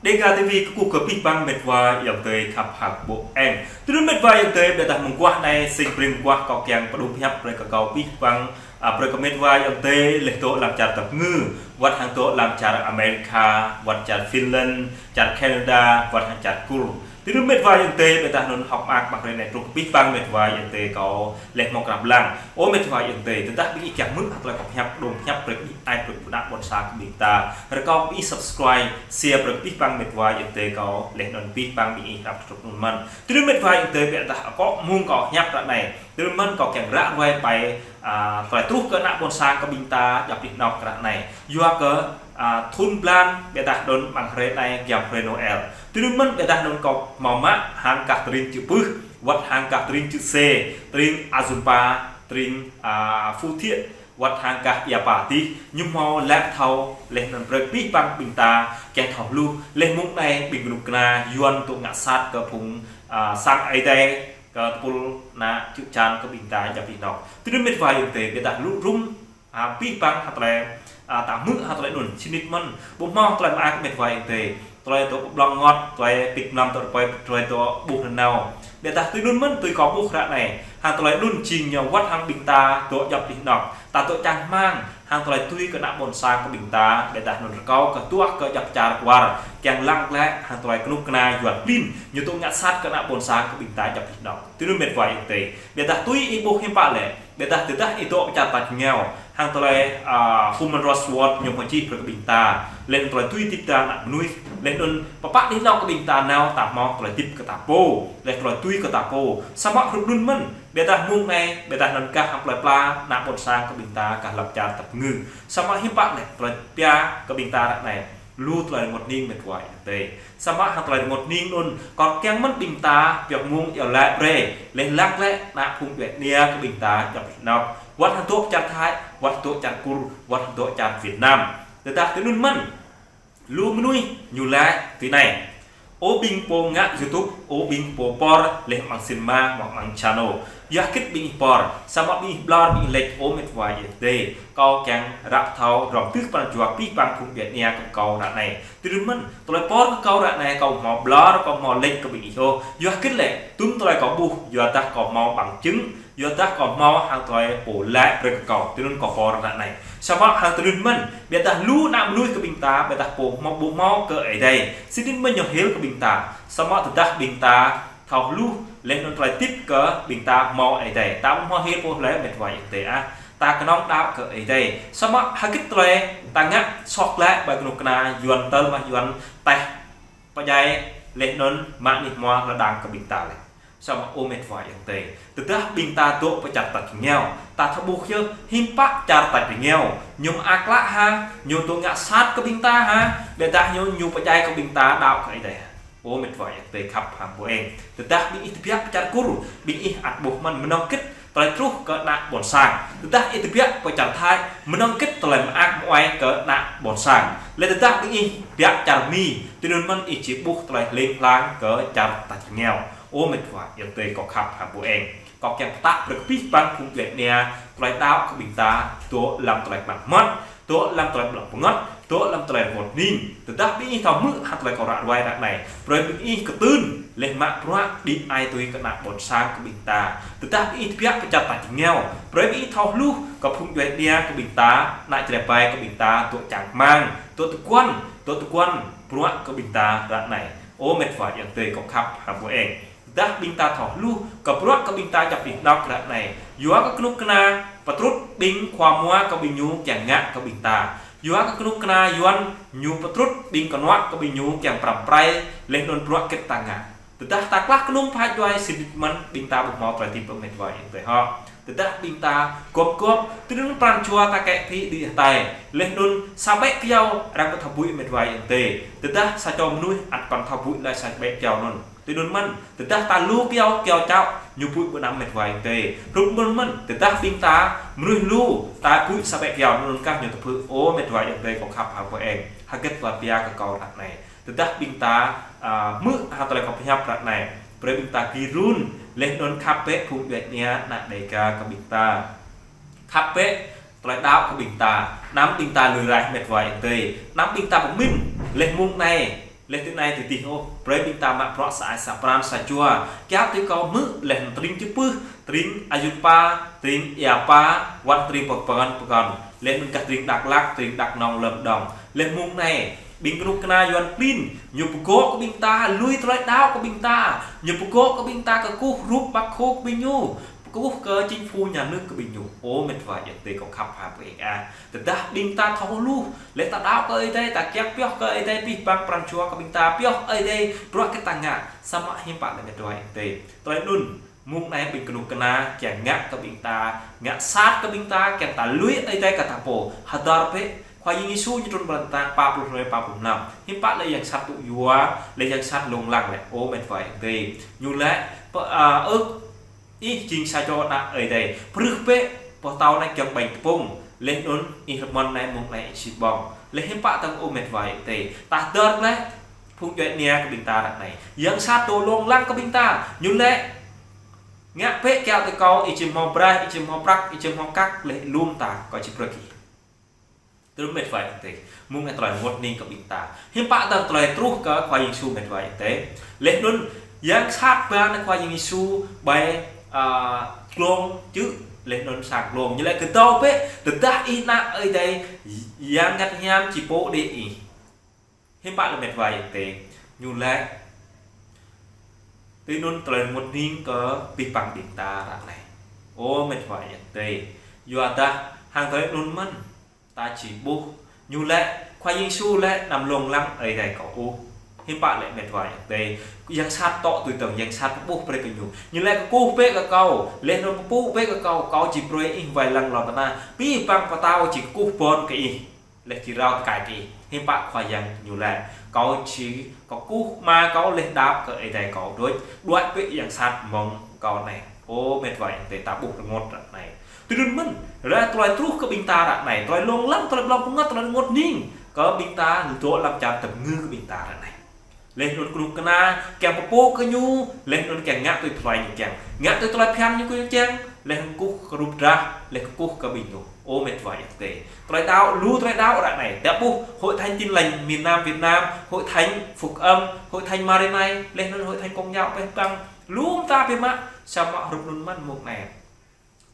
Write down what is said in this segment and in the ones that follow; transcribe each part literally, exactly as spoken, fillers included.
Êga ti vi kơkuh kơ abih bang met wa ayŏng adơi khăp hăng ƀô̆ eng. Tui anŭn met wa ayŏng adơi, ƀiădah mơguah anai, sĭt brơi mơguah kâo kiăng pơđŭm hiăp brơi kơ kâo abih bang, a, brơi kơ met wa ayŏng adơi, laih dŏ lăm čar tơpơngư, wơ̆t hăng dŏ lăm čar America, wơ̆t čar Finland, čar Canada, wơ̆t hăng čar Kur. Tui anŭn met wa ayŏng adơi, ƀiădah anŭn hơ̆k mơak ƀơi hrơi anai truh kơ abih bang met wa ayŏng adơi kâo laih mơ̆ng krah blang. Ơ met wa ayŏng adơi, tơdah ƀing ih kiăng hmư̆ hơget tơlơi kâo pơhiăp, pơđŭm hiăp brơi kơ ih, ai brơi kơ ană ƀôn sang kơ ƀing ta. Rơkâo kơ ih subscribe, share brơi kơ abih bang met wa ayŏng adơi kâo laih anŭn abih bang ƀing ih rap truh anŭn mơ̆n. Tui anŭn met wa ayŏng adơi, ƀiădah akŏ mơ̆ng kâo hiăp ră anai. Tui anŭn mơ̆n kâo kiăng ră ruai pai, a, tơlơi truh kơ ană ƀôn sang kơ ƀing ta djŏp anih anŏ ră anai. Yua kơ, a, thun blan ƀiădah anŭn ƀơi hrơi anai giăm hrơi Noel. Tui anŭn mơ̆n ƀiădah anŭn kâo hmâo mă hăng gah tơring Čư̆ Pưh, wơ̆t hăng gah tơring Čư̆ Sê, tơring Azumpa, tơring, a, Phú Thiện, wơ̆t hăng gah Ia Pa adih, ñu hmâo laĭ thâo laih anŭn brơi kơ abih bang ƀing ta kiăng thâo hluh, laih mơ̆ng anai ƀing kơnuk kơna Yuan dŏ ngă sat kơ phung, a, sang Ơi Adai, kơ tơpul ană čư̆ čan kơ ƀing ta djŏp anih anŏ. Tui anŭn met wa ayŏng adơi, ƀiădah lu rum, a, abih bang hơget tơlơi, a, ta hmư̆ hơget tơlơi anŭn, sĭt nik mơ̆n, ƀu hmâo tơlơi mơak met wa ayŏng adơi. Tơlơi dŏ pơblŏng rơngot, tơlơi pĭt mlam tơlơi rơpơi, tơlơi dŏ ƀuh nanao. Ƀiădah tui anŭn mơ̆n tui kâo ƀuh ră anai, hăng tơlơi anŭn jing ñu wơ̆t hăng ƀing ta dŏ djŏp anih anŏ. Ta dŏ čang rơmang hăng tơlơi tui kơ ană ƀôn sang kơ ƀing ta, ƀiădah anŭn rơkâo kơ tuah kơ djŏp čar kwar kiăng lăng glaĭ hăng tơlơi kơnuk kơna Yuan klin ñu dŏ ngă sat kơ ană ƀôn sang kơ ƀing ta djŏp anih anŏ. Tui anŭn met wa ayŏng adơi, ƀiădah tui ih ƀuh hiư̆m pă lĕ, ƀiădah tơdah ih dŏ pơ čar tač rơngiao, hăng tơlơi, a, Human Rights Watch ñu pơčih brơi kơ ƀing ta, laih anŭn tơlơi tui hơdip ta ană mơnuih, laih anŭn pơpă anih anŏ kơ ƀing ta nao ta hmâo tơlơi hơdip kơ ta pô, laih tơlơi tui kơ ta pô. Samơ̆ hrup anŭn mơ̆n, ƀiădah mơ̆ng anai, ƀiădah anŭn gah hăng plơi pla ană ƀôn sang kơ ƀing ta gah lăm čar tơpơngư. Samơ̆ hiư̆m pă lĕ tơlơi pia kơ ƀing ta ră anai. Lu tơlơi rơngot hning met wa ayŏng adơi. Samơ̆ hăng tơlơi rơngot hning anŭn, kâo kiăng mơ̆n ƀing ta pioh mơ̆ng iâu laĭ brơi, laih lăng glaĭ ană phung djuai ania kơ ƀing ta djŏp anih anŏ. Wơ̆t hăng dŏ čar Thái, wơ̆t dŏ čar Kur, wơ̆t hăng dŏ čar Việt Nam. Tơdah tui anŭn mơ̆n, lu mơnuih ñu laĭ tui anai: Ơ ƀing pô ngă YouTube, ơ ƀing pô pơr laih amăng cinema, amăng channel. Yua hơget ƀing ih pơr, samơ̆ ƀing ih ƀlŏr, ƀing ih lĕč, ơ met wa ayŏng adơi. Kâo kiăng ră thâo hrŏm tưh pran jua abih bang phung djuai ania kơ kâo ră anai. Tui anŭn mơ̆n, tơlơi pơr kơ kâo ră anai kâo hmâo ƀlŏr, kâo hmâo lĕč kơ ƀing ih ôh. Yua hơget lĕ, tŭm tơlơi kâo ƀuh, yua dah kâo hmâo bằng chứng, yua dah kâo hmâo hăng tơlơi pô laĭ brơi kơ kâo. Tui anŭn kâo pơr ră anai. Samơ̆ hăng tui anŭn mơ̆n, ƀiădah lu ană mơnuih kơ ƀing ta, ƀiădah pô hmâo ƀu hmâo kơ Ơi Adai, sĭt nik mơ̆n ñu hil kơ ƀing ta. Samơ̆ tơdah ƀing ta thâo hluh, laih anŭn tơlơi hơdip kơ ƀing ta hmâo Ơi Adai. Ta ƀu hmâo hil pô laih met wa ayŏng adơi ah. Ta kơnơ̆ng đaŏ kơ Ơi Adai. Samơ̆ hơget tơlơi ta ngă soh glaĭ ƀơi kơnuk kơna Yuan tơl mă Yuan teh pơdjai laih anŭn mă anih hmua lŏn đang kơ ƀing ta lĕ. Samơ̆ ơ met wa ayŏng adơi, tơdah ƀing ta dŏ pơ čar tač rơngiao, ta thâo ƀuh yơh hiư̆m pă čar tač rơngiao. Ñu mơak klă hă, ñu dŏ ngă sat kơ ƀing ta hă, ƀiădah ñu, ñu pơdjai kơ ƀing ta đaŏ kơ Ơi Adai hă. Ơ met wa ayŏng adơi khăp hăng ƀô̆ eng. Tơdah ƀing ih tơbiă pơ čar Kur, ƀing ih ăt ƀuh mơ̆n mơnơ̆ng hơget tơlơi truh kơ ană ƀôn sang. Tơdah ih tơbiă pơ čar Thái, mơnơ̆ng hơget tơlơi mơak mơai kơ ană ƀôn sang. Laih tơdah ƀing ih tơbiă čar Mi, tui anŭn mơ̆n ih či ƀuh tơlơi hling hlang kơ čar tač rơngiao. Ơ met wa ayŏng adơi kâo khăp hăng ƀô̆ eng. Kâo kiăng pơtă brơi kơ abih bang phung djuai ania, tơlơi đaŏ kơ ƀing ta, dŏ lăm tơlơi mă mơ̆t, dŏ lăm tơlơi ƀlŏng pơngăt, dŏ lăm tơlơi rơngot hning. Tơdah ƀing ih thâo hmư̆ hăng tơlơi kâo ră ruai ră anai, brơi ƀing ih kơtưn, laih mă bruă đĭ ai tui kơ ană ƀôn sang kơ ƀing ta. Tơdah ƀing ih tơbiă pơ čar tač rơngiao, brơi ƀing ih thâo hluh kơ phung djuai ania kơ ƀing ta, ană Jrai ƀai kơ ƀing ta, dŏ čang rơmang, dŏ tơguan, dŏ tơguan bruă kơ ƀing ta ră anai. Ơ met wa ayŏng adơi kâo khăp hăng ƀô̆ eng. Tơdah ƀing ta thâo hluh kơ bruă kơ ƀing ta djŏp anih anŏ ră anai. Yua kơ kơnuk kơna pơtrŭt ƀing khua mua kơ ƀing ñu kiăng ngă kơ ƀing ta. Yua kơ kơnuk kơna Yuan ñu pơtrŭt ƀing kơnuă kơ ƀing ñu kiăng pơrăm pơrai laih anŭn bruă hơget ta ngă. Tơdah ta klah kơnung pha djuai sĭt nik mơ̆n ƀing ta ƀu hmâo tơlơi hơdip ôh met wa ayŏng adơi hŏ. Tơdah ƀing ta gŏp gŏp, tui anŭn pran jua ta kĕ phi đĭ hơtai. Laih anŭn sa ƀĕ kyâo arăng ƀu thâo ƀuih met wa ayŏng adơi. Tơdah sa čô mơnuih ăt păn thâo ƀuih laih sa ƀĕ kyâo anŭn. Tui anŭn mơ̆n, tơdah ta lu kyâo, kyâo čao, ñu ƀuih ƀu năm met wa ayŏng adơi. Hrup anŭn mơ̆n, tơdah ƀing ta mơnuih lu, ta ƀuih sa ƀĕ kyâo anŭn kah ñu tơpơ̆, ơ met wa ayŏng adơi kâo khăp hăng ƀô̆ eng. Hơget tơlơi pia kơ kâo ră anai. Tơdah ƀing ta, a, hmư̆ hăng tơlơi kâo pơhiăp ră anai, brơi ƀing ta gir run, laih anŭn khăp bĕ phung djuai ania ană Đêga kơ ƀing ta. Khăp bĕ tơlơi đaŏ kơ ƀing ta, anăm ƀing ta lui raih met wa ayŏng adơi, anăm ƀing ta pơmĭn, laih mơ̆ng anai Laih tui anai tui adih ôh, brơi ƀing ta mă bruă sa ai sa pran sa jua. Kiăng tui kâo hmư̆ laih anŭn tơring čư̆ pưh, tơring ayun pa, tơring ia pa, wăt tơring pơkŏn pơkŏn. Laih anŭn kah tơring Dak Lak, tơring Dak Nông, Lâm Đồng. Laih mông anai, ƀing kơnuk kơna Yuăn klin, ñu pơgŏ kơ ƀing ta, lui tơlơi đaŏ kơ ƀing ta, ñu pơgŏ kơ ƀing ta kơkuh rup ƀă khô kơ ƀing ñu, kơkuh kơ chính phủ nhà nước kơ ƀing ñu. Ơ met wa ayŏng adơi kâo khăp hăng ƀing ah. Tơdah ƀing ta thâo hluh, laih ta đaŏ kơ Ơi Adai, ta kiăng pioh kơ Ơi Adai abih bang pran jua kơ ƀing ta, pioh Ơi Adai bruă kơ ta ngă, samơ̆ hiư̆m pă lĕ met wa ayŏng adơi. Tơlơi anŭn, mông anai ƀing kơnuk kơna kiăng ngă kơ ƀing ta, ngă sat kơ ƀing ta, kiăng ta lui Ơi Adai kơ ta pô. Hơdơr bĕ, Khua Yang Yêsu ñu trŭn pơ lŏn tang pă pluh hrơi pă pluh mlam. Hiư̆m pă lĕ yang sat tŭ yua, lĕ yang sat lông lăng lĕ. Ơ met wa ayŏng adơi. Ñu lĕ, pơ-, a, ơ, ih jing sa čô ană Ơi Adai. Prưh bĕ, pơtao anai kiăng ƀañ tơpŭng. Laih anŭn ih rơmon anai mông anai ih sĭt ƀơ̆ng. Laih hiư̆m pă tơ̆ng ơ met wa ayŏng adơi. Ta hơdơr lĕ, phung djuai ania kơ ƀing ta ră anai. Yang sat tŭ lông lăng kơ ƀing ta. Ñu lĕ, ngă bĕ kiăng tui kâo, ih či hmâo braih, ih či hmâo prăk, ih či hmâo kăk, laih lŏm ta, kâo či brơi kơ ih. Tui anŭn met wa ayŏng adơi. Mông anai tơlơi rơngot hning kơ ƀing ta. Hiư̆m pă tơ̆ng tơlơi truh kơ Khua Yang Yêsu met wa ayŏng adơi. Laih anŭn yang sat ba nao Khua Yang Yêsu ƀơi, a, glông čư̆, laih anŭn sang glông. Ñu lĕ kơdâo bĕ, tơdah ih ană Ơi Adai, Yang Bơngăt Hiam či pô đĭ ih. Hiư̆m pă lĕ met wa ayŏng adơi. Ñu lĕ, tui anŭn tơlơi rơngot hning kơ abih bang ƀing ta ră anai. Ơ met wa ayŏng adơi. Yua dah hăng tơlơi anŭn mơ̆n ta či ƀuh. Ñu lĕ, Khua Yang Yêsu lĕ anăm lông lăng Ơi Adai kâo ôh. Hiư̆m pă lĕ met wa ayŏng adơi. Yang sat tŏ tui tơ̆ng, yang sat pơƀuh brơi kơ ñu. Ñu lĕ kơkuh bĕ kơ kâo, laih anŭn pơpŭ bĕ kơ kâo, kâo či brơi ih wai lăng lŏn tơnah. Abih bang pơtao či kơkuh ƀơ̆n kơ ih. Laih či rao tơkai kơ ih. Hiư̆m pă Khua Yang ñu lĕ. Kâo či kơkuh Ama kâo laih đaŏ kơ Ơi Adai kâo đôč. Đuaĭ bĕ yang sat mơ̆ng kâo anai. Ơ met wa ayŏng adơi ta ƀuh rơngot ră anai. Tui anŭn mơ̆n, ră tơlơi truh kơ ƀing ta ră anai. Tơlơi lông lăng, tơlơi blŏng pơngăt, tơlơi rơngot hning. Kơ ƀing ta, dŏ lăm čar tơpơngư kơ ƀing ta ră anai. Laih anŭn kơnuk kơna, kiăng pơpŭ kơ ñu, laih anŭn kiăng ngă tui tơlơi ñu kiăng. Ngă tui tơlơi phiăn ñu kiăng, laih anŭn kơkuh kơ rup drah, laih kơkuh kơ ƀing ñu. Ơ met wa ayŏng adơi. Tơlơi đaŏ, lu tơlơi đaŏ ră anai. Đaŏ ƀuh, Hội Thánh Tin Lành miền Nam Việt Nam, Hội Thánh Phúc Âm, Hội Thánh Maranatha, laih anŭn Hội Thánh Công giáo, abih bang. Lŏm ta biă mă, samơ̆ rup anŭn mơ̆n mông anai.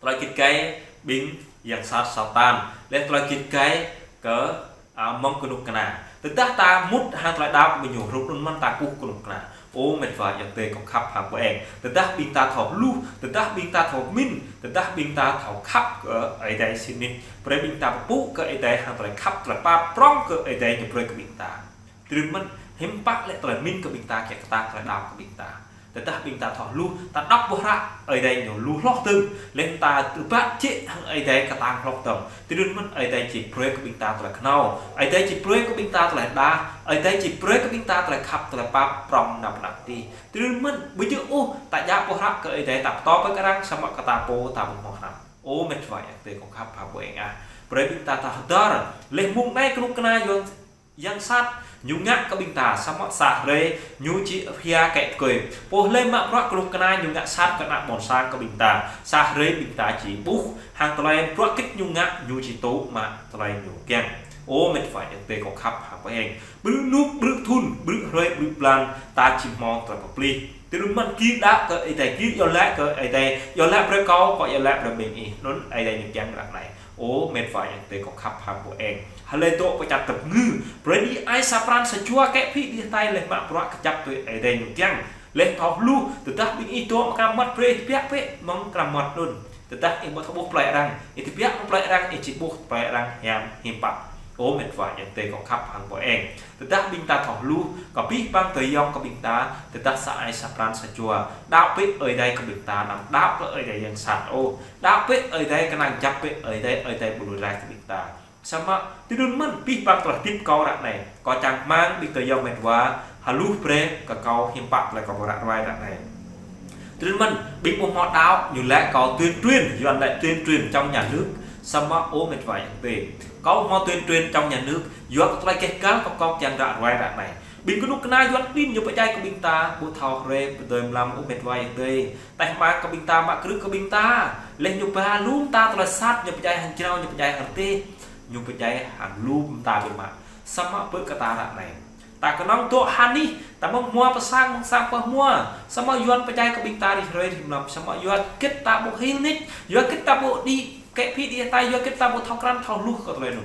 Tơlơi git gai ƀing yang sat Satan. Laih tơlơi git gai kơ, a, mơ̆ng kơnuk kơna. Tơdah ta mŭt hăng tơlơi đaŏ ƀing ñu rup anŭn mơ̆n ta kơkuh kơnuk kơna. Ơ met wa ayŏng adơi kâo khăp hăng ƀing ih. Tơdah ƀing ta thâo hluh, tơdah ƀing ta thâo mĭn, tơdah ƀing ta thâo khăp kơ Ơi Adai sĭt nik. Brơi ƀing ta pơpŭ kơ Ơi Adai hăng tơlơi khăp tơlơi pap prŏng kơ Ơi Adai ñu brơi kơ ƀing ta. Tui anŭn mơ̆n, hiư̆m pă lĕ tơlơi mĭn kơ ƀing ta kiăng kơtang tơlơi đaŏ kơ ƀing ta. Tơdah ƀing ta thâo hluh, ta đŏk ƀơi hră Ơi Adai ñu lu hloh tơ̆ng, laih ta rơbat jĕ hăng Ơi Adai kơtang hloh tơ̆ng. Tui anŭn mơ̆n Ơi Adai či brơi kơ ƀing ta tơlơi kơnâo. Ơi Adai či brơi kơ ƀing ta tơlơi đaŏ. Ơi Adai či brơi kơ ƀing ta tơlơi khăp tơlơi pap prŏng năp năp tih. Tui anŭn mơ̆n, ƀu djơ̆ ôh, ta djă ƀơi hră kơ Ơi Adai ta pơtô ƀơi kơ arăng samơ̆ kơ ta pô ta ƀu hmâo hră. Ơ met wa ayŏng adơi kâo khăp hăng ƀing ah. Brơi ƀing ta ta hơdơr. Laih mông anai kơnuk kơna yang yang sat, ñu ngă kơ ƀing ta, samơ̆ sa hrơi, ñu či hia kĕ tơkơi. Pô hlơi mă bruă kơnuk kơna, ñu ngă sat kơ ană ƀôn sang kơ ƀing ta. Sa hrơi ƀing ta či ƀuh, hăng tơlơi bruă kĭt ñu ngă, ñu či tŭ mă tơlơi ñu kiăng. Ơ met wa ayŏng adơi kâo khăp hăng ƀing ih. Ƀrư̆ rơnŭk, ƀrư̆ thŭn, ƀrư̆ hrơi, ƀrư̆ blan, ta či hmâo tơlơi pơplih. Tui anŭn mơ̆n gir đaŏ kơ Ơi Adai, gir iâu laĭ kơ Ơi Adai, iâu laĭ brơi kâo, kâo iâu laĭ brơi ƀing ih. Anŭn Ơi Adai ñu kiăng ră anai. Ơ met wa ayŏng adơi kâo khăp hăng ƀing ih. Hlơi dŏ pơ čar tơpơngư. Brơi đĭ ai sa pran sa jua kĕ phĭ đĭ hơtai laih mă bruă kơjăp tui Ơi Adai ñu kiăng. Laih thâo hluh, tơdah ƀing ih dŏ mă kram mơmŏt brơi ih tơbiă bĕ mơ̆ng kram mơmŏt anŭn. Tơdah ih ƀu thâo ƀuh plei arăng, ih tơbiă mơ̆ng plei arăng, ih či ƀuh plei arăng hiam hiư̆m pă. Ơ met wa ayŏng adơi kâo khăp hăng ƀing ih. Tơdah ƀing ta thâo hluh, kơ abih bang tơyŏng kơ ƀing ta, tơdah sa ai sa pran sa jua. Đaŏ bĕ Ơi Adai kơ ƀing ta, anăm đaŏ kơ ơi adai yang sat ôh. Đaŏ bĕ Ơi Adai, kơnang kơjăp bĕ Ơi Adai, Ơi Adai ƀu lui rai kơ ƀing ta. Samơ̆, tui anŭn mơ̆n, abih bang tơlơi hơdip kâo ră anai. Kâo čang rơmang ƀing tơyŏng met wa, hluh brơi kơ kâo hiư̆m pă tơlơi kâo ƀu ră ruai ră anai. Tui anŭn mơ̆n, ƀing ƀu hmâo đaŏ, ñu laĭ kâo tuyên truyền, Yuăn laĭ tuyên truyền chống nhà nước, samơ̆ ơ met wa ayŏng adơi. Kâo hmâo tuyên truyền chống nhà nước, yua kơ tơlơi keh kal kâo kâo kiăng ră ruai ră anai. Ƀing kơnuk kơna Yuăn klin ñu pơdjai kơ ƀing ta, ƀu thâo hrơi pơdơi mlam ơ met wa ayŏng adơi. Tơdah mă kơ ƀing ta, mă krư̆ kơ ƀing ta. Laih ñu ba lŏm ta tơlơi sat, ñu pơdjai hăng jrao, ñu pơdjai hăng rơdêh. Ñu pơdjai hăng lŏm ta biă mă. Samơ̆ bơ kơ ta ră anai. Ta kơnơ̆ng dŏ hơnih, ta mơ̆ng hmua pơ sang, mơ̆ng sang pơ hmua. Samơ̆ Yuan pơdjai kơ ƀing ta rĭm hrơi rĭm mlam, samơ̆ yua hơget ta ƀu hil nik, yua hơget ta ƀu đĭ kĕ phi đĭ hơtai, yua hơget ta ƀu thâo krăn thâo hluh kơ tơlơi anŭn.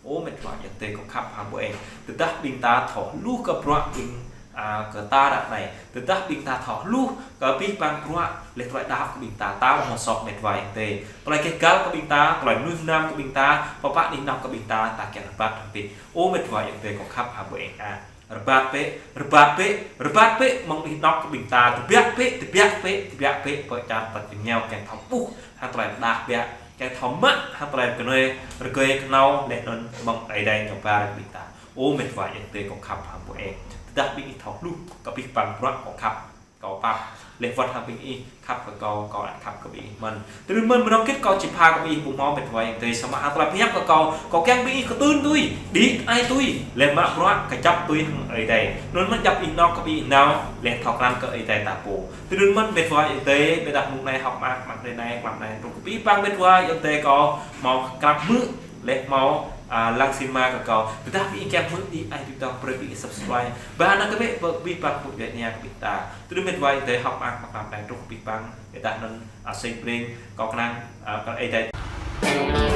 Ơ mĕt wa ayŏng adơi kâo khăp hăng ƀu eng. Tơdah ƀing ta thâo hluh kơ bruă ƀing, a, kơ ta ră anai. Tơdah ƀing ta thâo hluh kơ abih bang bruă lĕ tơlơi đaŏ kơ ƀing ta, ta ƀu hmâo soh mĕt wa ayŏng adơi. Tơlơi keh gal kơ ƀing ta, tơlơi mơnuih mơnam kơ ƀing ta, pơpă anih anŏ kơ ƀing ta, ta kiăng rơbat hrŏm hơbĭt. Ơ mĕt wa ayŏng adơi kâo khăp hăng ƀu eng a. Rơbat bĕ, rơbat bĕ, rơbat bĕ, mơ̆ng anih anŏ kơ ƀing ta, tơbiă bĕ, tơbiă bĕ, tơbiă bĕ, pơ čar ta čơngiao kiăng thâo ƀuh hăng tơlơi đah biă, kiăng thâo mă hăng tơlơi kơnơi, rơgơi kơnâo, lĕ anŭn mơ̆ng Ơi Adai ñu ba kơ ƀing ta. Ơ mĕt wa ayŏng adơi kâo khăp hăng ƀu eng. Tơdah ƀing ih thâo hluh kơ abih bang bruă kâo khăp, kâo pap, lĕ wơ̆t hăng ƀing ih khăp kơ kâo, kâo ăt khăp kơ ƀing ih mơ̆n. Tui anŭn mơ̆n mơnơ̆ng hơget kâo či pha kơ ƀing ih ƀu hmâo mĕt wa ayŏng adơi, samơ̆ hăng tơlơi pơhiăp kơ kâo, kâo kiăng ƀing ih kơtưn tui, đĭ ai tui, lĕ mă bruă kơjăp tui hăng Ơi Adai. Anŭn mơ̆n djăp anih anŏ kơ ƀing ih nao, lĕ thâo krăn kơ Ơi Adai ta pô. Tui anŭn mơ̆n mĕt wa ayŏng adơi, ƀiădah mơ̆ng anai hơ̆k mơak, mơ̆ng anai, mlam anai, truh kơ abih bang mĕt wa ayŏng adơi kâo hmâo krăp hmư̆, lĕ hmâo, a, lăng sĭn mă kơ kâo. Tơdah ƀing ih kiăng hmư̆ đĭ ai tui tong, brơi ƀing ih subscribe. Ba nao kơ ƀĕ, pơ abih bang phung djuai ania kơ ƀing ta. Tui anŭn mĕt wa ayŏng adơi hơ̆k mơak, mơ̆ng anai, truh kơ abih bang, ƀiădah anŭn, a, sĭt breng, kâo kơnang, a, kơ Ơi Adai.